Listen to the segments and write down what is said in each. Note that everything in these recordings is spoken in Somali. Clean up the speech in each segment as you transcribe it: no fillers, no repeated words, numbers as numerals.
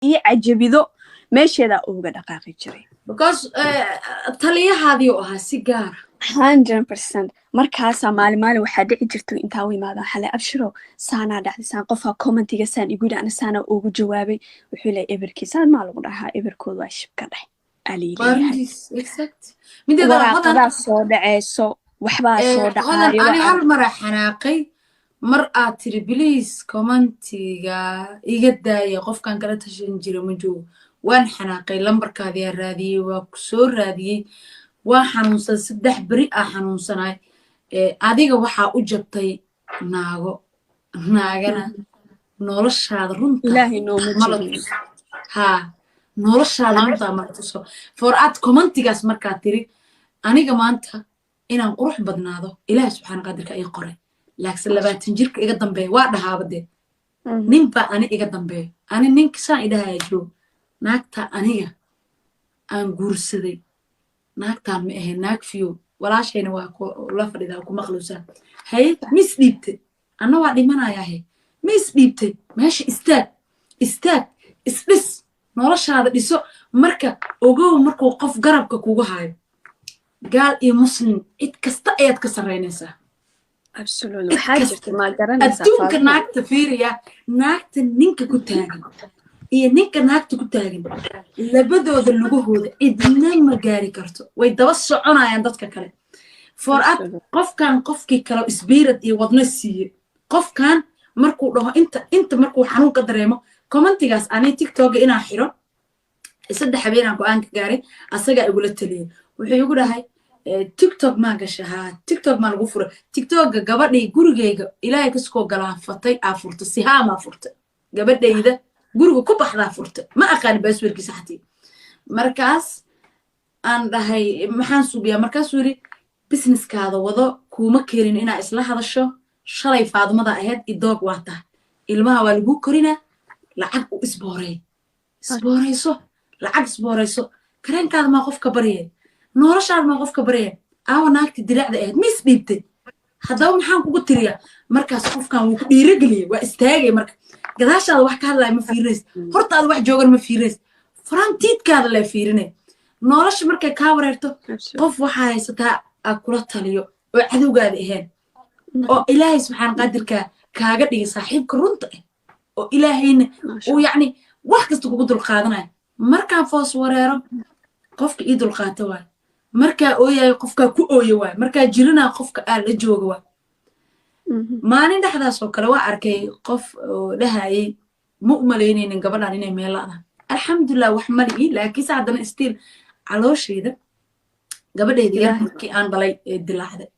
Ii cajabido, meesheedaa uga dhaqaaqi jiray. Because taliyahaadii u ahaa si gaara. 100%. Markaasaa maalin maalin waxaa dhici jirta intaa u imaada xale, "Abshiro, saanaa dhacday, saan qofaa commentiga saan igu yidhi, ana saanaa ugu jawaabay." Wuxuu leeyahay, "Eberkii saan maa lagu dhahaa? Eberkooda waa shibka dheh." Waa aliileeyahay. Runtiis, exact. Mideeda Hodan, waraaqadaa soo dhaceyso, waxbaa soo Hodan, dhacaayo. Ani hal mara xanaaqay mar aad tiri, "Please, commentiga iga daaya, qofkan kala tashan jira ma joogo." Waan xanaaqay, lambarkaadiyaa raadiyey, waa ku soo raadiyey. Waa xanuunsan, 3 beri aa xanuunsanaay. Adiga waxaa u jabtay naago, naagana noloshaada runta Ilaahay nooma mala jebin. Tuso haa, noloshaada runtaa mala tuso. For ad commentigaas markaa tiri, aniga maanta inaan qurux badnaado Ilaahi subxaana qaadirka ii qoray, laakiin 20 jirka iga dambeeya waa dhahaaba dee. Nin baa ani iga dambeeyo, ani ninka saan idhahaya joog, naagta aniga aan guursaday naagtaan ma ahayn naag fiyo. Walaashayna waa la fadhidaa, ku maqlowsaa. Haye, mis dhiibtay, anna waa dhimanayaa. Mis dhiibtay, meesha istaag, istaag, isdhis, noloshaada dhiso. Marka ogow, markuu qof garabka kugu hayo, gaal iyo Muslim, cid kasta ayaad ka sarraynaysaa. Absolutely. Cid waxaa kasta. jirta, maa garanaysaa, Adduunka Faatimo? Naagta fiiriya, naagta ninka ku taagan iyo ninka naagta ku taagan, labadooda lugahooda cidna ma gaari karto, way daba soconayaan dadka kale. For ad qofkan qofkii kale isbiirad iyo wadno siiye, qofkan markuu dhaho inta inta markuu xanuun ka dareemo commentigaas, ani TikToka inaan xiro 3 habeenaan go-aan ka gaaray. Asagaa igula taliyey, wuxuu igu dhahay, "TikTok maa gasha? Haa, TikTok maa lagu furay TikToka." Gabadhii gurigayga Ilaahay kaskoo galaafatay aa furtay, sihaamaa furtay, gabadhayda guriga ku baxdaa furtay, ma aqaani passwordkiisa xatii. Markaas aan dhahay, "Maxaan suubiyaa?" Markaasuu yidhi, "Businesskaada wado, kuuma keenin inaa isla hadasho. Shalay Faadumada ahayd, idoog waa tahay, ilmaha waa lagu korinaa, lacag u isboorey, isbooreyso, lacag isbooreyso. Kareenkaada maa qofka baryay? Noloshaada maa qofka baryay? Aawa naagti dilaacda ahayd? Mis dhiibtay? Haddaba maxaan kugu tiriyaa?" Markaas qofkan wuu ku dhiirageliyey, waa istaagay. Marka gadaashaada wax ka hadlaya ma fiirinays, hortaada wax joogan ma fiirinays, farantiidkaada lee fiirinay. Nolosha markay kaa wareerto, qof waxaa haysataa aa kula taliyo oo cadowgaada ahayn, oo Ilaahay subxaan qaadirka kaaga dhigay saaxiibka runta ah, oo Ilaahayna uu yacni wax kasta kugu dulqaadanaya. Markaan foos wareero, qofka ii dulqaata waay. Markaa ooyayo, qofkaa ku ooya waay. Markaa jirinaa, qofka aa la jooga waay. Maalin dhexdaas oo kale waa arkay qof oo dhahayay, "Ma u malaynaynin gabadhan inay meelaada." Alxamdulilah, wax mali'i, laakiinse haddana still calooshayda gabadhayda yar markii aan dhalay ee dilaacday,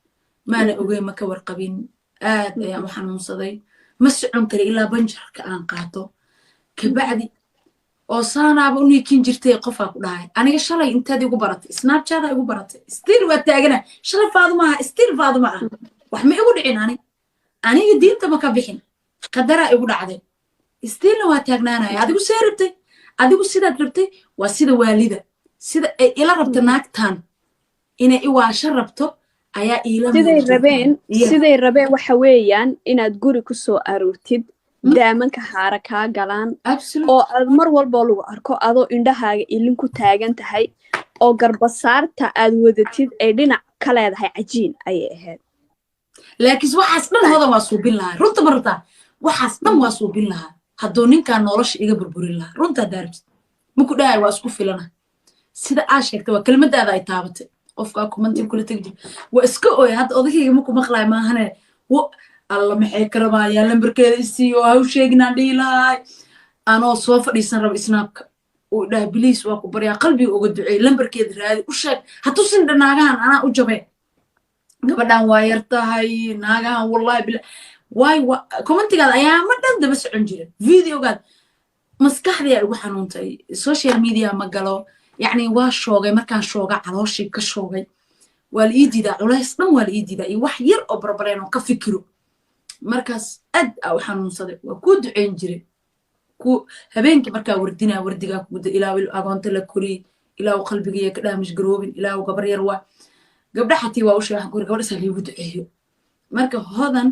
maana ogeyn, ma ka warqabin. Aad ayaan u xanuunsaday, ma socon kari ilaa banjarka aan qaato. Kabacdi oo saanaaba u niikin jirtay, qofaa ku dhahay, "Aniga shalay intaad igu baratay, Snapchata igu baratay, still waa taagana. Shalay Faaduma aha, still Faaduma ah. Wax ma igu dhicin, ani aniga diinta ma ka bixin, qadaraa igu dhacday, stillna waa taagnaanaya. Adigu see rabtay? Adigu sidaad rabtay waa sida waalida, sida ay ila rabto naagtan inay iwaasho rabto ayaa iila siday muuqata." Rabeen. Siday rabeen waxa weeyaan inaad guri ku soo aroortid, daamanka haara kaa galaan, oo aad mar walboo lagu arko adoo indhahaaga ilin ku taagan tahay, oo garbasaarta aad wadatid ay dhinac ka leedahay cajiin ayay ahayd. Laakiin waxaas dhan, Hodan, waa suubin lahaa. Runta ma rabtaa? Waxaas dhan waa suubin lahaa hadduu ninkan nolosha iga burburin lahaa. Runtaa daarabtid, maku dhahay waa isku filana. Sida aa sheegtay, waa kelmadaada ay taabatay. Qofkaa kumantii kula tegi jir, waa iska ooya. Hadda odagayga maku maqlaay maahane, wo alla maxay ka rabayaa? Lambarkeeda isiiyo, ha u sheeginaan dhihi lahaay. Anoo soo fadhiisan raba Snapka, uu dhahay, "Please, waa ku baryaa, qalbiga uga duceey, lambarkeeda raadi, u sheeg, ha tusin dha naagahan, anaa u jabee, gabadhan waa yar tahay naagahan." Wallahi bila waay, commentigaada ayaama dhan daba socon jira, videogaad maskaxdiyaa igu xanuuntay. Social media ma galo, yacni waa shoogay. Markaan shooga, calooshii ka shoogay, waa la ii diidaa, culays dhan waa la ii diidaa iyo wax yar oo barbareen oo ka fikiro. Markaas aad aa u xanuunsaday, waa kuu duceyn jiray ku habeenkii markaa wardinaa, wardigaa kuguda, "Ilaahu agoonta la koriyey, Ilaahu qalbigiya ka dhaamish garoobin, Ilaahu gabar yar." Waa gabdha xatii waa u sheegay, waxaan ku yiri, "Gabadhasaa liigu duceeyo." Marka Hodan,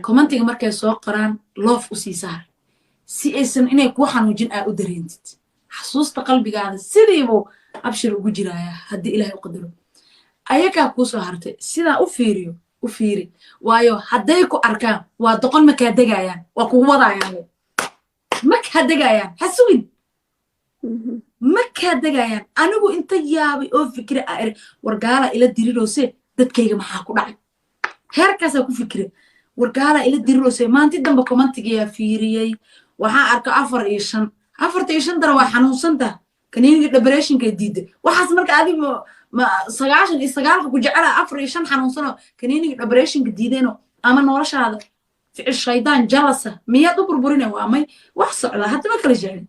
commentiga markay soo qoraan, love u sii saar. Si aysan inay kuu xanuujin aa u dareentid. Xasuusta qalbigaada sidiibuu Abshir ugu jirayaa haddii Ilaahay u qadaro. Ayagaa kuu soo hartay. Sidaa u fiiriyo u fiiri, waayo hadday ku arkaan waa doqon, ma kaa degayaan, waa kugu wadaayaan, ma kaa degayaan. Ha sugin, ma kaa degayaan. Anigu inta yaabay oo fikira aa iri, war gaalaa ila dirirose, dadkayga maxaa ku dhacay? Heerkaasaa ku fikira, war gaalaa ila dirirose. Maanti dambe commentigayaa fiiriyey, waxaa arka afar iyo shan, afarta iyo shan dara waa xanuunsantaha, kaniiniga depressionkay diidda. Waxaas marka adig ma 99-ka ku jecela, afar iyo shan xanuunsanoo kaniiniga depressionka diideenoo ama noloshaada ficil shaydaan jalasa miyaad u burburina? Waa may, wax socdaa haddaba kala jeclin.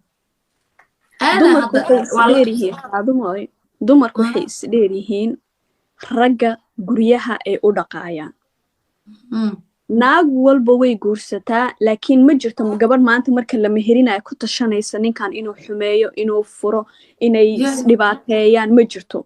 Dumarku waxay isdheer yihiin, Faadumoy, dumarku waxay isdheer yihiin ragga guryaha ay u dhaqaayaan. Naag walba way guursataa, laakiin ma jirto gabadh maanta marka la meherinayo ku tashanaysa ninkan inuu xumeeyo, inuu furo, inay isdhibaateeyaan, ma jirto.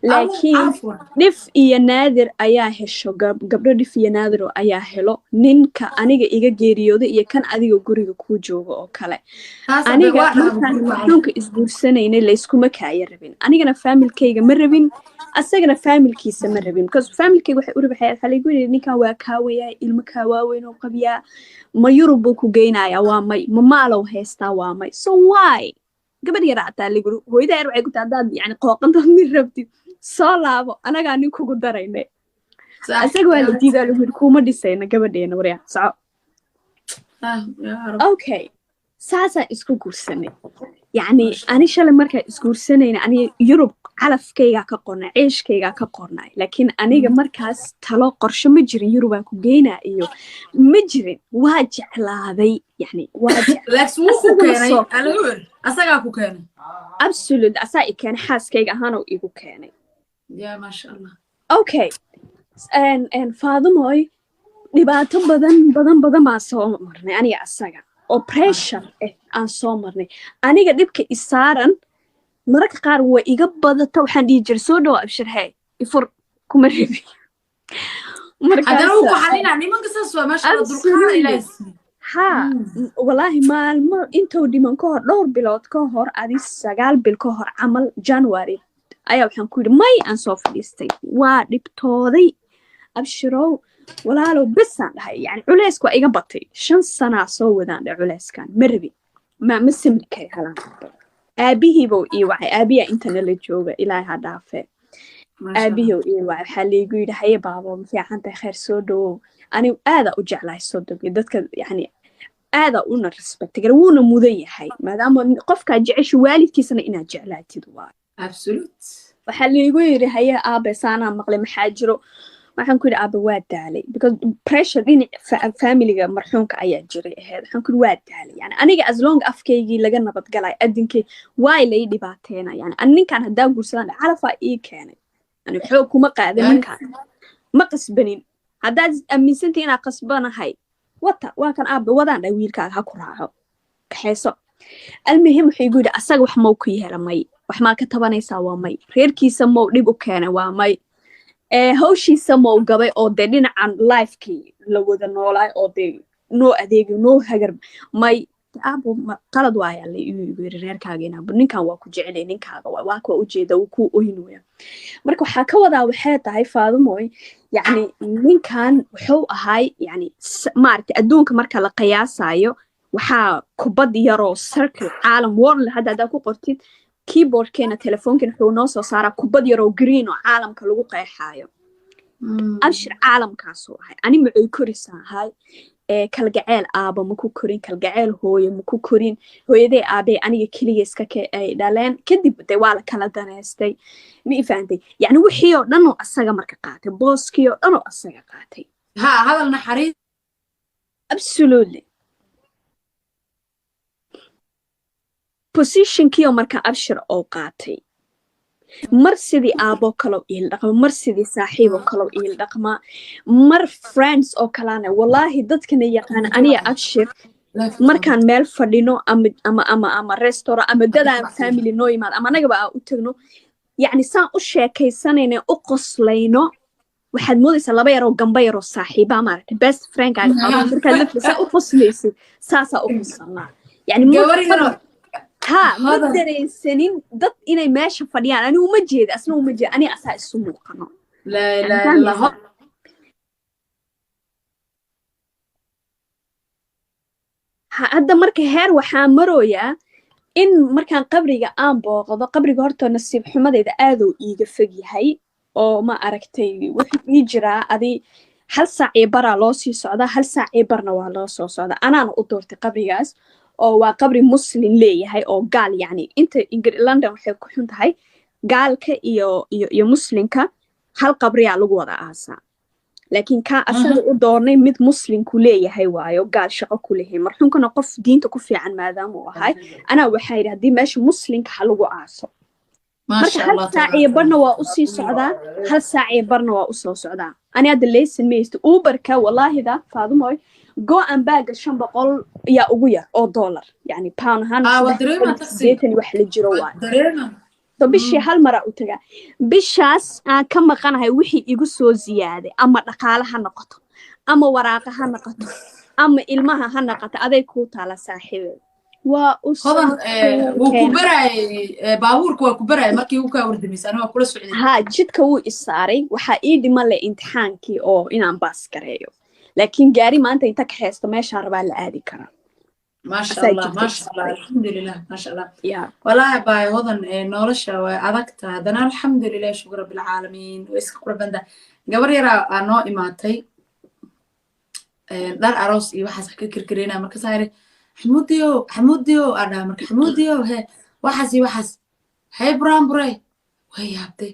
Laakiin dhif iyo naadir ayaa hesho gabdho, dhif iyo naadir ayaa helo ninka aniga iga geeriyooday iyo kan adiga guriga kuu jooga oo kale. Aniga markaan marxuunka isguursanaynay layskuma kaaya rabin. Anigana familykayga ma rabin, asagana familykiisa ma rabin, because familykayga waxay u rabaxay, waxaa laygu yidhi ninkan waa kaawayaa, ilmo kaa waaweyn oo qabyaa, ma Yurub buu ku geynayaa? Waa may. Ma maalow haystaa? Waa may. So why? Gabadh yar xataa lagu hooyada yar waxay ku tahay, haddaad yani qooqantood nin rabtid, soo laabo, anagaa nin kugu darayne. Asaga waa la diidaa, lagu yidhi kuma dhisayna gabadheena, waryaa soco. Okay, saasaan isku guursanay. Yacni ani shalay markaan isguursanayna, ani Yurub calafkaygaa ka qornay, ceeshkaygaa ka qornay, laakiin aniga markaas talo qorsho ma jirin, Yurubaan ku geynaa iyo ma jirin. Waa jeclaaday, yani waa Asagaa ku keenay. Absolute, asaa i keenay, xaaskayga ahaanoo igu keenay. Ya, maasha Allah. Okay, Faadumoy, dhibaato badan badan badan baan soo marnay aniga asaga oo pressure aan soo marnay. Aniga dhibka isaaran mararka qaar waa iga badata, waxaan dhihi jiray, soo dhawo Abshir, hee ifur, kuma rabi. Haddana wuu ku xalinaa. Nimanka saas waa, maasha Allah, dulqaada Ilaahay siiyo. Ha, walaahi maalmo intuu dhiman ka hor, dhowr bilood ka hor, adi 9 bil ka hor camal, January ayaa waxaan ku yidhi may aan soo fadhiistay, waa dhibtooday Abshirow, walaalow, besaan dhahay, yani culeysku waa iga batay, 5 sanaa soo wadaan dhe, culeyskan ma rabin, ma samri kari halaan. Aabihiibuu ii wacay, aabiyaa intana la jooga, Ilaahay ha dhaafee. Aabihiiu ii wacay, waxaa laygu yidhi, haye baabo, ma fiican tahay? Khayr, soo dhawow. Anigu aadaa u jeclahay sodog iyo dadka, yani aadaa una respect gara, wuuna mudan yahay, maadaama qofkaa jecesha waalidkiisana inaad jeclaatid waayo. Waxaa laygu yidhi, haye aabe, saanaa maqlay, maxaa jiro? Waxaan ku yidhi, aabe, waa daalay, because pressure dhinac familiga marxuumka ayaa jiray ahayd. Waxaan ku yidhi, waa daalay, yani aniga as long afkaygii laga nabadgalay, adinkay waay lay dhibaateena. Yani ani ninkan haddaa guursadaan calafaa ii keenay, yani xoog kuma qaadan, ninkan ma qasbanin. Haddaad aaminsantii inaad qasbanahay, wata waa kan aabe wadaan dha, wiilkaaga ha ku raaco, kaxayso. Almuhim, wuxuu igu yidhi, asaga wax mau ku yeela? May. Wax maa ka tabanaysaa? Waa may. Reerkiisa mau dhib u keenay? Waa may. Hawshiisa mau gabay oo dee dhinacan lifekii la wada noolaay oo dee noo adeegayo, noo hagar? May. Aabo, qalad waayaa la igu yiri reerkaaga inaabo, ninkan waa ku jecelay, ninkaaga waa kuwa ujeeda, wuu ku oynaya. Marka waxaa ka wadaa waxay tahay, Faadumoy, yacni ninkan wuxuu ahay, yani maaragtay, adduunka marka la qiyaasayo waxaa kubad yaroo circle caalam world hadda haddaa ku qortid keyboardkeena, telefoonkeena, wuxuu noo soo saaraa kubad yaroo green oo caalamka lagu qeexaayo. Abshir caalamkaasuu ahay. Ani macooy korisaa ahay, kalgaceel aaba maku korin, kalgaceel hooyo maku korin. Hooyadee aabee aniga keliga iska ay dhaleen, kadib de waa la kala daneystay, ma i fahantay? Yacni wixii oo dhan oo asaga marka qaatay, booskii oo dhan oo asaga qaatay. Ha, hadal naxariis. Absolutely, positionkii oo marka Abshir oo qaatay, mar sidii aaboo kaloo iil dhaqma, mar sidii saaxiiboo kaloo iil dhaqmaa, mar friends oo kalana. Wallaahi dadkana yaqaana aniga Abshir, markaan meel fadhino ama restaurant ama dadaan family noo yimaado ama anagaba aan u tagno, yacni saan u sheekaysanayna, u qoslayno, waxaad moodaysaa laba yaroo gamba yaroo saaxiibaa, maaragtay, best friendkaaga markaad la saa u qoslaysid, saasaa u qosanaa. Yani ha ma dareensanin dad inay meesha fadhiyaan. Anigu uma jeeda, asna uma jeeda, aniga asaa isu muuqano. Hadda marka heer waxaa marooyaa in markaan qabriga aan booqdo, qabriga horta nasiib xumadeyda aaduu iiga fog yahay, oo ma aragtay wuxuu ii jiraa adi 1 saac iyo baraa loo sii socdaa, 1 saac iyo barna waa loo soo socdaa. Anaana u doortay qabrigaas oo waa qabri muslim leeyahay oo gaal, yacni inta London waxay ku xun tahay gaalka iyo iyo iyo muslimka hal qabriyaa lagu wada aasaa, laakiin kaa asaga u doornay mid muslimku leeyahay waayo, gaal shaqo ku leeyahay. Marxuumkana qof diinta ku fiican maadaama uu ahay, anaa waxaa yidhi haddii meesha muslimka ha lagu aaso. Marka 1 saac iyo barna waa usii socdaa, 1 saac iyo barna waa usoo socdaa. Ani hadda leysan ma haysto Uberka, wallaahida Faadumoy, go and bagga 500 yaa ugu yar oo dollar, yani pound ahaan 80 wax la jiro waayo. So bishii hal maraa u tagaa. Bishaas aan ka maqanahay wixii igu soo ziyaaday, ama dhaqaale ha noqoto, ama waraaqa ha noqoto, ama ilmaha ha noqoto, aday kuu taala saaxiibe. Waa u Hodan wuu ku baraayay baabuurka, waa ku baraayay markii uu kaa wardamaysa, aniga waa kula socday. Ha, jidka wuu isaaray. Waxaa ii dhiman leh imtixaankii oo inaan baas gareeyo, laakiin gaari maanta inta ka haysto meeshaan rabaa la aadi karaa. Maasha Allah, maasha Allah, alxamdulilah, maasha Allah. Walaahi baay Hodan, nolosha way adagta, haddana alxamdulilah, shukr rabbilcaalamiin, way iska qurux badan tahay. Gabar yaraa aa noo imaatay, dhar aroos iyo waxaas ka kirkireynaya. Markaasaa yidhi Xamuudiyo, Xamuudiyo aa dhaha. Marka Xamuudiyo he waxaas iyo waxaas hay buraanbure, way yaabtay.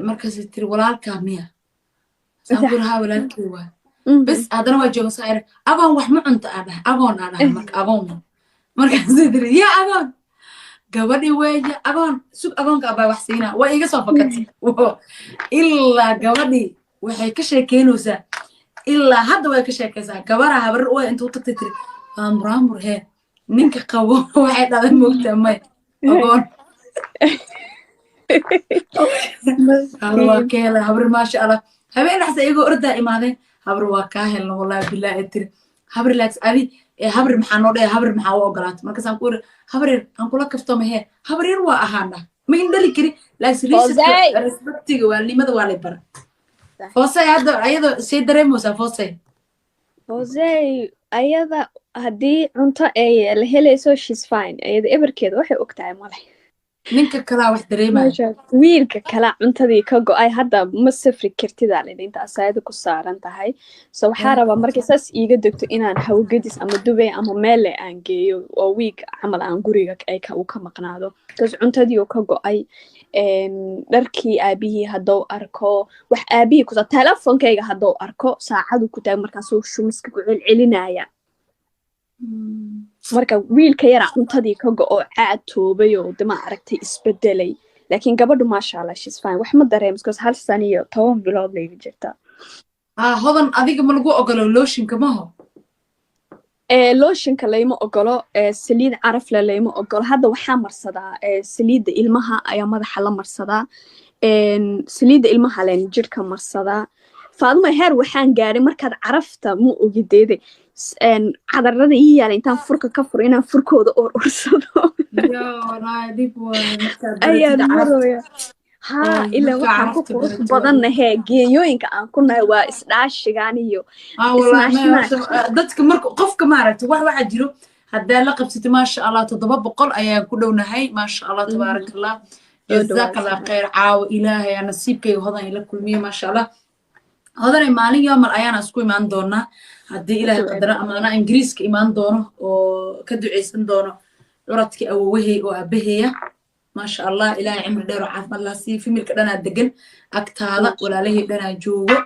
Markaasay tiri walaalkaa miya? Saan ku haa, walaalkii waa. Bes haddana waa joogan. Saa iri agoon wax ma cunto aa dhahay, agoon aa dhahay. Marka agoon, markaasay tiri yaa agoon, gabadhi weeye agoon, sug agoonka abaa wax siinaa. Waa iga soo fakatay ilaa gabadhii waxay ka sheekeynaysaa, ilaa hadda way ka sheekaysaa. Gabaraa habar u intuu tagtay tiri raamuraamur hee ninka qabo, waxay dhaday moogtaa may agoon alla waa ka helay habar, maasha Allah. Habeen dhaxsa iyagoo ordaa imaadeen, habar waa kaa helna, wallahi bilaahi. Tiri habar laaks adi habar maxaa noo dhaya, habar maxaa u ogolaatay? Markaasaan ku iri habar yar aan kula kaftoma hee, habar yar waa ahaana ma indhali kari, laaks respectiga waalinimada waa lay bara. Foosey hadda ayadoo see dareemaysaa Foosey? Foosey ayada haddii cunto ay la helayso she's fine. Ayada eberkeeda waxay og tahay male. Ninka kalaa wax dareemaya, wiilka kalaa cuntadii ka go'ay. Hadda ma safri kartidaa lidhi inta asaayada ku saaran tahay. So waxaa rabaa markay saas iiga degto inaan hawgadis ama Dubay ama meelle aan geeyo oo wiig camal aan guriga ay uu ka maqnaado, because cuntadii uu ka go'ay. Dharkii aabihii haddou arko, wax aabihii kusa telefonkayga haddou arko saacadu ku taag, markaasuu shumiska ku celcelinaya. Marka wiilka yaraa cuntadii ka go'o, caad toobay oo dema aragtay isbedelay, laakiin gabadhu maasha Allah she's fine, wax ma dareemis because 1 sano iyo 10 bilood layga jirtaa. Hodan adiga ma lagu ogolo looshinka maho? Looshinka layma ogolo, saliid carafle layma ogolo. Hadda waxaa marsadaa saliidda ilmaha ayaa madaxa la marsadaa, saliidda ilmaha leen jidhka marsadaa. Faaduma heer waxaan gaaray markaad carafta ma ogideede cadarada ii yaala intaan furka ka furo inaan furkooda or ursado ayaan marooya. Haa, ilaa waxaan ku qurux badannahee geeyooyinka aan ku nahay waa isdhaashigaan iyo dadka. Marka qofka maaragta wax waxaa jiro haddaa la qabsatay, maasha Allah, 700 ayaan ku dhownahay, maasha Allah, tabaaraka Allah, jazaak Allah khayr. Caawo Ilaahay aa nasiibkayga Hodan ila kulmiye, maasha Allah. Hodanay maalin yoomal ayaana isku imaan doonaa haddii Ilaahay qadaro, ama anaa Ingiriiska imaan doono oo ka duceysan doono curadkii awowahey oo aabaheeya, maasha Allah. Ilaahay cimri dheer oo caafimaad laha siiyo. Familka dhanaa degan agtaada, walaalahey dhanaa joogo,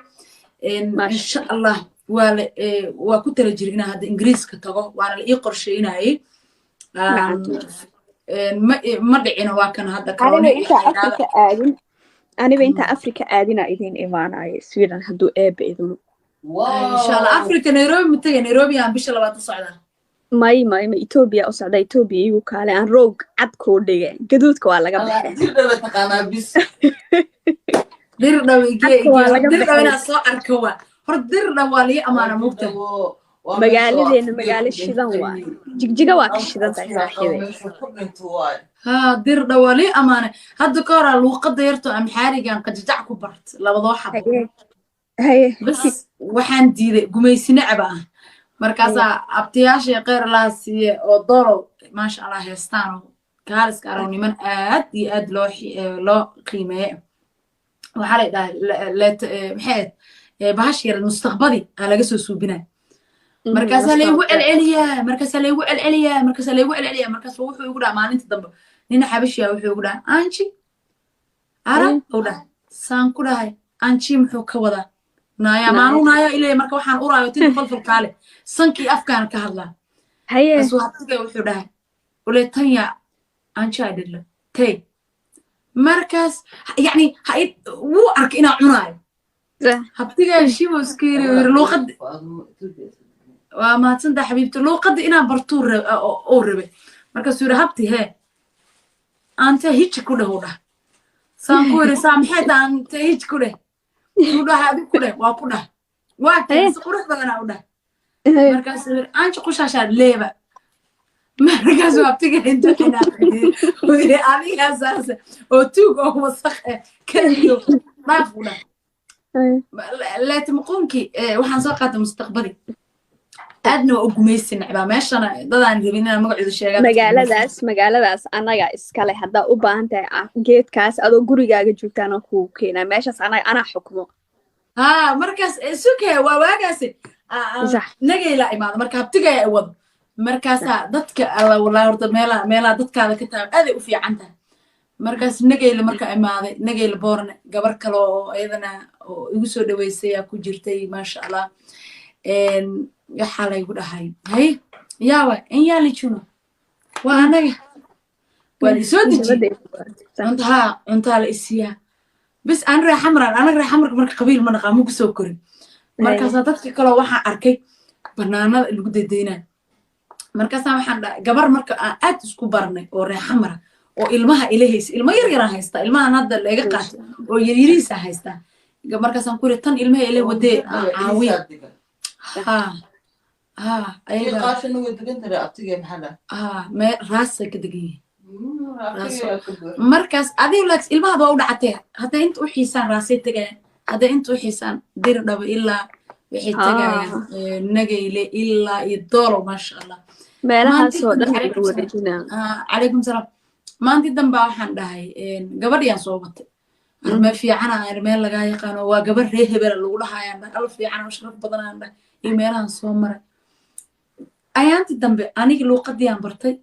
insha Allah. Waa ku tala jira inaan hadda Ingiriiska tago, waana la ii qorsheynayay, ma dhicino, waa kan hadda. Aniba intaa Afrika aadina idin imaanayo Sweden hadduu eebba idmo. Insha Allah Afrika Nairobi ma tegay? Nairobi aan bisha 2 u socdaa. May may ma Ethiopia u socdaa. Ethiopia igu kaale aan roog cad kuu dhige, gaduudka waa laga baxay. Dirdhaw igee, dirdhaw inaan soo arko waa hor, dirdhaw waa lii amaana mugta. Magaaladeena magaalo shidan waay. Jigjiga waa ka shidan tahay, saaxiibey. Haa, Dir Dhawali amaane. Hadda ka horaa luuqadda yarto Amxaarigan qajajac ku bart labadoo xabo. Bas, waxaan diiday gumaysi necba ah. Markaasaa abtiyaashay kheyr laha siiye oo Dolow, maasha Allah, heestaan oo kaaliska arag, niman aad iyo aad loo qiimeeye. Waxaa la dhahay, maxay ahayd bahasha yar, mustaqbadi aa laga soo suubinaya. Markaasaa laygu celceliyaa, markaasaa laygu celceliyaa, markaasaa laygu celceliyaa. Markaas wuxuu igu dhaha maalinta dambe nin Xabashiya, wuxuu igu dhaha, "Anchi ara," u dhahay. Saan ku dhahay, "Anchi muxuu ka wadaa?" Naaya maanuu naaya ilay. Marka waxaan uraayo tinta falfalkaale, sankii afkaana ka hadlaa. Kasuu habtiga wuxuu dhahay, "Uletanya anchi አይደለም ተይ." Markaas yacni wuu arkay inaa cunaayo. Habtigaa shibo iska yiri, yiri, "Luuqad waa mahadsantaa, xabiibti." Luuqadda inaan bartuu uu rabay. Markaasuu yiri, "Habti hee, ante hiji ku dheh," u dhah. Saan ku yiri, "Saa maxay tahay ante hiji ku dheh?" Uu dhaha, "Adig ku dheh." Waa ku dhah, waa keen si qurux badanaa u dhah. Markaasuu yiri, "Anchi qushaashaa leeba." Markaasuu abtiga intuu xinaaqay uu yiri, "Adigaa saas oo tuug oo wasakh eh, kaliyo dhaaf," u dhah. Leetmaquunkii waxaan soo qaatay mustaqbali aadna waa u gumaysi necbaa meeshana dadaan rabin inaan magacooda sheegaa. Magaaladaas anaga iskale. Haddaa u baahan tahay geedkaas, adoo gurigaaga joogtaana kugu keenaa meeshaas. Anaga anaa xukmo. Haa, markaas suke waa waagaasi nagayla imaado. Marka habtigaya wado, markaasaa dadka alla, wallahi, horta meelaha dadkaada ka tahay aaday u fiican tahay. Markaas Nagayla marka imaaday, Nagayla Boorne, gabar kale oo iyadana oo igu soo dhaweysay aa ku jirtay, maasha Allah. Waxaa laygu dhahay, "Hay, yaawa inyaa lijuno?" Waa anaga, waa la isoo dejiyey. Cuntaa, cuntaa la isiiyaa. Bis aan ree Xamraan, anaga ree Xamarka marka qabiil ma naqaan, ma kusoo korin. Markaasaa dadka kaloo waxaan arkay banaanada lagu daydaynayo. Markaasaa waxaan dhahay gabar marka aan aad isku barnay oo ree Xamara oo ilmaha ila haysa, ilmo yar yaraan haystaa, ilmahan hadda laga qaatay oo yaryariisa haystaa. Markaasaan ku yiri, "Tan ilmaha ila wadee aan caawiya." Ha ha, ayaga ha mee raasay ka degan yihiin. Markaas adiga laaks ilmaha waa u dhacatee, hadday inta u xiisaan raasay tegayaan, hadday inta u xiisaan Dir Dhaba, ilaa waxay tegayaan Nagayle ilaa iyo Doolow, maasha Allah. Meelahaasoo dhan laga wareejinaa. Calaykum salaam. Maantii dambaa waxaan dhahay gabadhiyaan soo watay, meel fiicana aan meel lagaa yaqaano, waa gabar ree hebela lagu dhahayaan dhahay, alla fiican oo sharaf badan aan dhahay iyo meelahan soo maray. Ayaantii dambe anigi luuqadii aan bartay,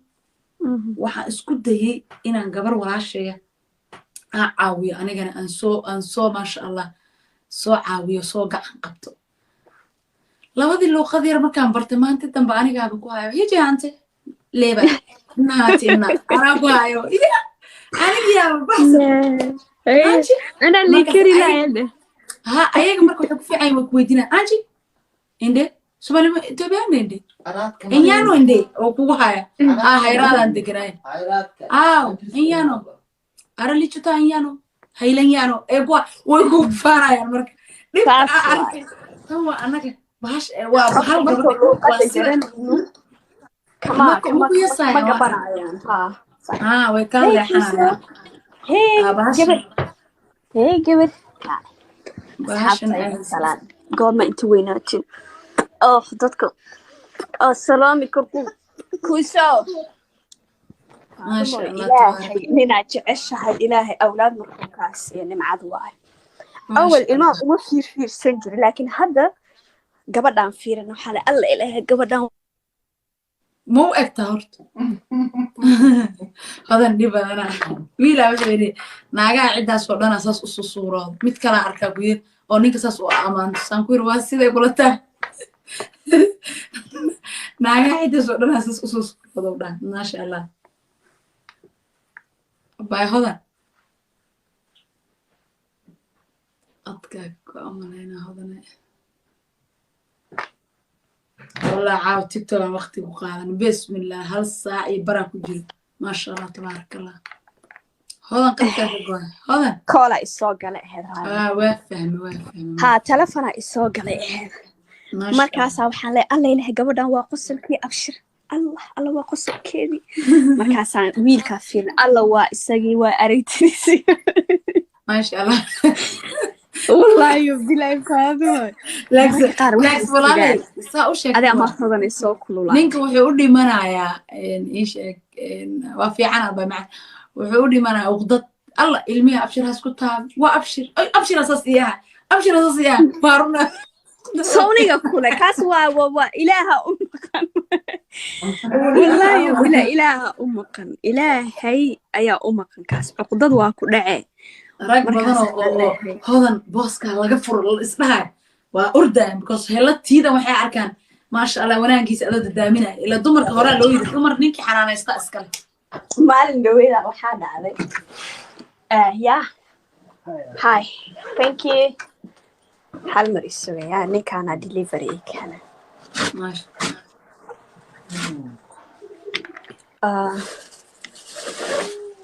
waxaan isku dayey inaan gabar walaasheeya aan caawiyo, anigana aan soo, maasha Allah, soo caawiyo, soo gacan qabto. Labadii luuqad yar markaan bartay, maanti dambe anigaaba ku hayo, "Hiji ante leeba naatina," anaa ku hayo anigiyaaba baxsan. Anaa lii kari lahayd. Ha, ayaga marka waxay ku fiican, way ku weydiinaan, "Anji inde Somali Ethiopian inde inyano inde?" Oo kugu haya, ha, hayraadaan deganaay. Aaw, inyano ara lijuta, inyano haylanyano ee kuwa way ku faanayaan. Marka dhibka aa arkay tan waa anaga bahash waa bahal gabadha waa sida Kama gabanayaan. Ha, way kaa leexanayaan. Hey gabar, goorma inta weynaatin oh dadka oh salaami korku kuso. Ilaahay ninaad jeceshahay, Ilaahay awlaad markuu kaa siiya, nimcad waayo. Awal ilmaha uma fiirfiirsan jirin, laakiin hadda gabadhaan fiirin waxaa le, Alla Ilaahay gabadhaan. Ma u egtaa horta Hodan? Dhib badana wiilaa wuxuu yidhi, naagaha ciddaas oo dhanaa saas u susuurooda, mid kalaa arkaa ku yiri oo ninka saas u amaanto. Saan ku yiri, "Waa siday kula tahay?" Naagaha ciddaas oo dhanaa saas u susuurooda u dhaha. Maasha Allah, bay Hodan adkaa ku amalaynaa Hodane. Wallah, caawa TikTok aan waqti ku qaadan, bismillah, hal saac iyo baraa ku jiro. Maasha Allah, tabaaraka Allah. Hodan qadkaa ka goay, Hodan. Koola isoo gala ahayd. Waa fahme, waa fahme. Haa, telefonaa isoo galay ahayd. Markaasaa waxaan leeyahay, "Alla ilahay, gabadhan waa qosolkii Abshir. Allah, alla, waa qosolkeedii." Markaasaan wiilkaa fiirin, alla, waa isagii, waa aragtidiisii. Maasha Allah. Wallaahi bilaahi, Faadimo. Qaar waxay Walaalay, saa u adi sheegtay ama hodanay soo kululaa. Ninka wuxuu u dhimanayaa, ii sheeg, waa fiican aba macaan, wuxuu u dhimanayaa uqdad. Alla, ilmihi Abshir has ku taab, waa Abshir. Ay, Abshir asaas iyaha, Abshir asaas iyaha, waa runa. Sawniga kule kaas waa Ilaaha u maqan. Wallaahi bila Ilaaha u maqan, Ilaahay ayaa u maqan kaas, cuqdad waa ku dhacee. Rag badan Markaas oo Hodan booska laga furo isdhahay waa ordaya, because hela tiidan waxay arkaan, maasha Allah, wanaagiisa adoo dadaaminaya. Ilaa dumarka horaa loo yiri, dumar ninkii xanaanaysta iskale. Maalin dhaweyda waxaa dhacday, yeah, hi, thank you. Hal mar isugayaa, ninkaana delivery ii keena. Maasha.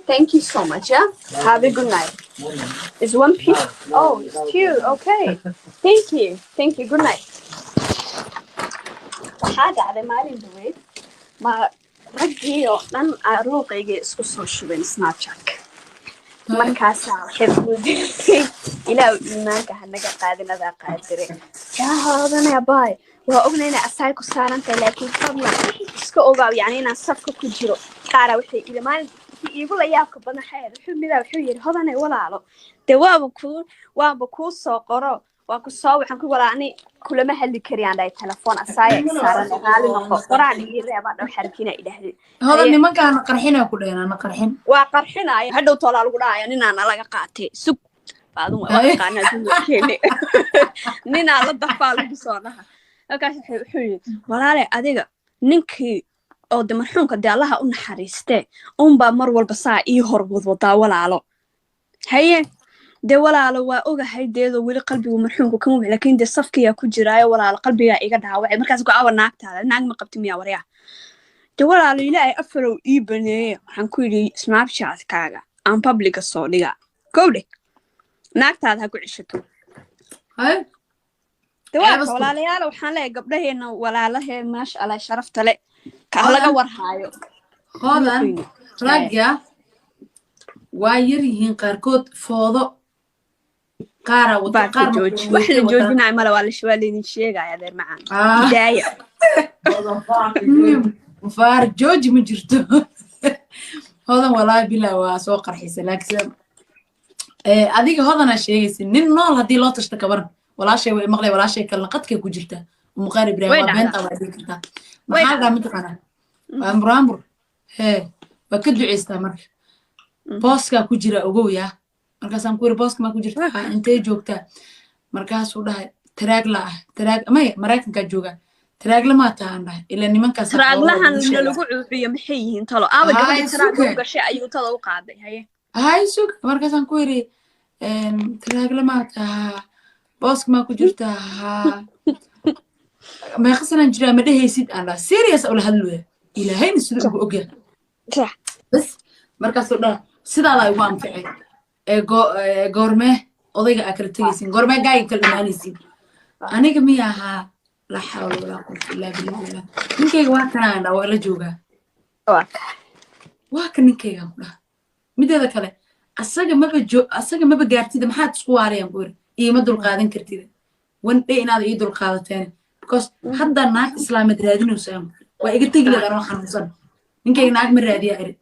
Thank you so much. Yeah, have a good night. It's one piece. Oh, it's two. Okay, thank you, thank you. Good night. Waxaa dhacday maalin dhaweyd, ma raggii oo dhan luuqaygay isku soo shubeen Snapchat. Markaasaa waxay kuudirtay, "Ilaahu iimaanka hanaga qaadin, adaa qaadire." Yaa hodanaya baay, waa ogna inay asaay ku saaran tahay, laakiin fadlan iska ogaaw, yacni inaan safka ku jiro. Qaaraa waxay ili maalin iigu la yaabka badan xeer wuxuu midaa, wuxuu yidhi, "Hodanay walaalo, dee waaba kuu soo qoro, waa ku soo, waxaan ku walaa ani kulama hadli kariyaan," dhahay, "telefoon asaaya isaaran, raali noqo, qoraal ii reebaa dhow xarkina idhahdeen." Hodan, nimankaana qarxina ku dheheen, ana qarxin. Waa qarxinaya, hadhow toolaa lagu dhahaya ninaana laga qaatay. Sug, baadun waa taqaanaa dumarkeeni, ninaa la dafaa lagu soo dhaha. Halkaas wuxuu yidhi, "Walaale, adiga ninkii oo de marxuumka dee Allaha u naxariistee unbaa mar walba saa ii hor wadwadaa. Walaalo, haye dee walaalo, waa ogahay deedoo weli qalbigu marxuumku kama wixi, laakiin dee safkiyaa ku jiraayo, walaalo, qalbigaa iga dhaawacay." Markaas go-aawa, "Naagtaada naag ma qabti miyaa waryaa?" "De walaalo, Ilaahay afarow ii baneeye." Waxaan ku yidhi, "Snapchatkaaga aan publica soo dhigaa kowdhe, naagtaada ha ku cishato." Haye. De waa Ceebas ka walaalayaal, waxaan leeyahay gabdhaheena walaalahee, maasha Allah, sharafta le ka ha laga warhaayo. Hodan, ragga waa yar yihiin qaarkood, foodo qaaraa wata. Baarka Qaar jooji, wax la joojinayo male, waa laydin sheegaya, adeer macaan. Hidaaya. Faar jooji ma jirto. Hodan, walaahi bilaa, waa soo qarxisa, laakiin adiga hodanaa sheegaysa, nin nool haddii loo tashto kabaran. Walaashay way maqlay, walaashay kalena qadkay ku jirtaa, Umuqaar Ibrahim. Way waa dhacdaa. Beenta waa dhihi kartaa. Way Maxaa la dhahaa mataqaanaa? Waa muraamur hee, waa ka duceystaa. Marka booskaa ku jira, ogow yaa. Markaasaan ku yiri, "Booska maa ku jirta? Ha, intee joogtaa?" Markaasuu dhahay, "Taraagla ah, taraag maya, Maraykankaa joogaa." "Taraagla maa tahaan?" dhahay, ilaa nimankaas Taraaglahan nalagu cuuciyo maxay yihiin talo? Aawa Haay, gabadhii taraaga suge. u gashay ayuu tada u qaaday? Haye. Hay, sug. Markaasaan ku yiri, "Taraagla maa tahaa? Booska maa ku jirtaa? Haa. Meeqa sanaan jiraa ma dhehaysid?" aan dhaha. Serious ula hadlooya, Ilaahayna sida ugu ogyahay. Bas, markaasuu dhaha, "Sidaadaa igu anficay. Ee goormee odayga aa kala tegaysin? Goormee gaaga kala dhamaanaysin?" Aniga miya ahaa? Laa xawla walaa quwata illaa billah. Ninkayga waa kanaan dhaa, waa la joogaa. Waa ka. Waa ka ninkaygaan ku dhaha. Mideeda kale, asaga maba jo, asaga maba gaartida, maxaad isku waarayaan ku yiri? Iima dulqaadan kartida one day inaad ii dulqaadateen, because hadda naag islaameed raadinayso waa iga tegi leed anoo xanuunsan. Ninkayga naag ma raadiyaa iri.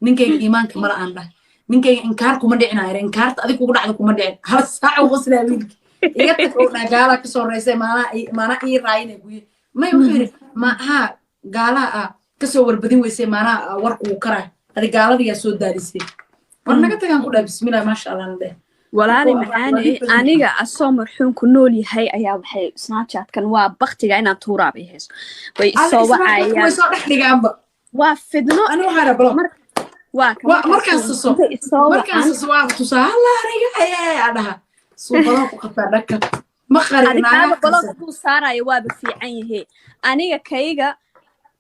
Ninkayga iimaanka mala aan dhahay. Ninkayga inkaar kuma dhicina iri. Inkaarta adig kugu dhacda kuma dhicin. Hal saac u qoslaa wiilki. Iga tag oo dhaa, gaalaa kasoo reysay, maanaa ii raayina guye may. Wuxuu yidhi, ma haa, gaalaa ah kasoo warbadin weysay, maanaa warku wuu karaa, adi gaaladiyaa soo daadisay. War naga tagaan ku dhaha. Bismillah, maasha Allah, na dheh. Walaali Waa macaane, badan. Aniga asoo marxuumku nool yahay ayaa waxay Snapchatkan waa baktiga inaan tuuraa bay hayso, way isoo way wacayaan. Soo dhex dhigaanba. Waa fidno. Ani waxaa dha block. Waa ka markaas tuso. Intay isoo markaas wacaan. Tuso, waa tusaa halla aniga ayaa dhaha suubadaha ku qabtaa dhaka ma qarin. Adikaaba Naagaha block qarsan. Hadduu saarayo waaba fiican yahe. Aniga kayga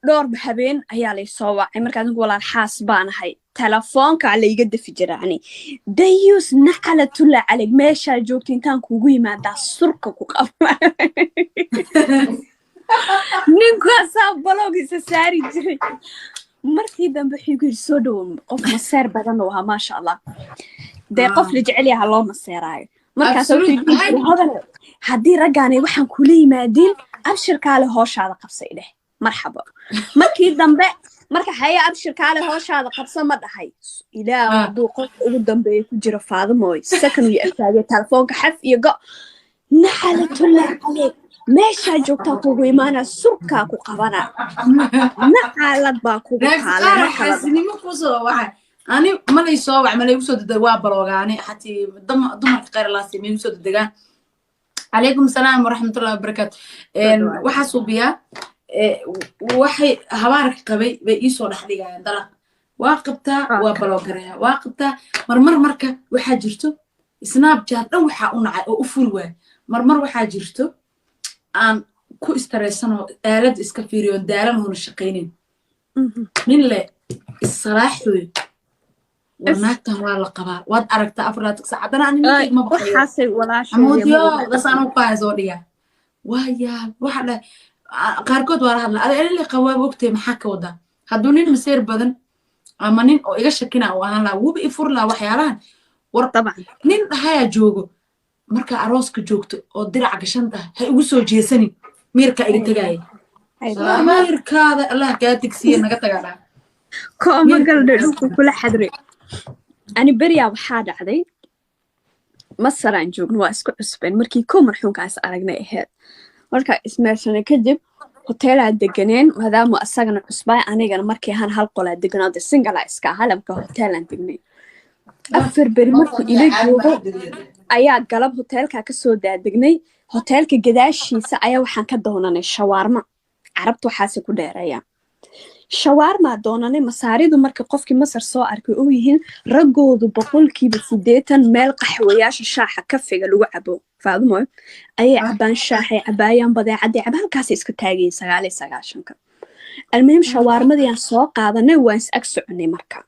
dhowr habeen ayaa lay soo wacay. Markaas anigu, "Walaal, xaas baanahay." Telefoonka la iga dafi jira. Yani dayus, nacalatullah calayk, meeshaa joogta intaan kugu yimaadaa surka ku qaba. Ninkaasaa block-giisa saari jiray. Markii dambe wuxuu igu yidhi, "Soo dhowo." Qof maseer badan uu ahaa, maasha Allah. Dee qof la jecel yaha loo maseeraayo. Markaas wuxuu igu yidhi, "Hodane, haddii raggaanay waxaan kula yimaadiin, abshirkaale, hooshaada qabsay dheh." Marxabo. Markii dambe marka haya, "Abshirkaale, hooshaada qabso" ma dhahay. Ilaah hadduu qofka ugu dambeeya ku jiro, Faadimooy, second uu agtaagay telefoonka, xaf iyo go. "Naxalatullah caleyk, meeshaa joogtaa kugu imaanaa, surkaa ku qabanaa, nacalad baa kugu taalay." Qaar Marka la dhaho. Xaasinimo kusoo waxay ani malay soo wac, malay soo dedeg, waa block-gaani. Xatii dumarka khayr laasi may soo dedegaan. Calaykum salaam waraxmatullahi wabarakaatu. Dhawaad. Waxaa suubiyaa, waxay habaarka qabay bay iisoo dhex dhigayaan. Dalaq waa qabtaa, waa block-gareeya, waa qabtaa marmar. Marka waxaa jirto Snapchat dhan waxaa u nacay oo u furi waay. Marmar waxaa jirto aan ku istareyssanoo aalad iska fiiriyo, daalan hoona shaqaynin. Nin le issalaaxooyo, war naagtan waa la qabaa, waad aragtaa 24 saac, haddana ani ninkayga ma baqayo. Waxaasay walaasheed. Amoodiyo das anuu ku haya soo dhiga, waa yaab. Waxa dhahay qaarkood waa la hadla, ada elile qaba, waaba ogtahay, maxaa ka wadaa? Hadduu nin maseer badan ama nin oo iga shakina uu ahaan lahaa, wuuba i furi lahaa waxyaalahan. War nin dhahayaa joogo, markaa arooska joogto oo dirac gashan tahay, ha igu soo jeesanin, miirkaa iga tegaaya. Miirkaada Allah kaa tegsiye, naga tagaa dhaha. Kooma galdhe, dhulka kula xadray. Ani beriyaa waxaa dhacday, Masaraan joogno, waa isku cusbeen. Markii kow marxuunkaas aragnay ahayd. Markaa ismeersanay kadib, hoteelaa deganeen, maadaama asagana cusbaay, anigana markii ahaan hal qolaa deganaa, de single-aa iska ahaa. Lamka hoteelaan degnay 4 beri. Markuu ila joogo ayaa galab hoteelkaa kasoo daadegnay. Hoteelka gadaashiisa ayaa waxaan ka doonanay shawaarma. Carabta waxaase ku dheereeyaa, shawaarmaa doonanay. Masaaridu marka qofkii Masar soo arkay og yihiin, raggoodu 80% meel qaxwayaasha shaaxa kafiga lagu cabo, Faadumo, ayay cabaan, shaaxay cabaayaan, badeecaday caba, halkaasay iska taagayiin 99-ka. Almuhim, shawaarmadii aan soo qaadanay, waan is ag soconay marka.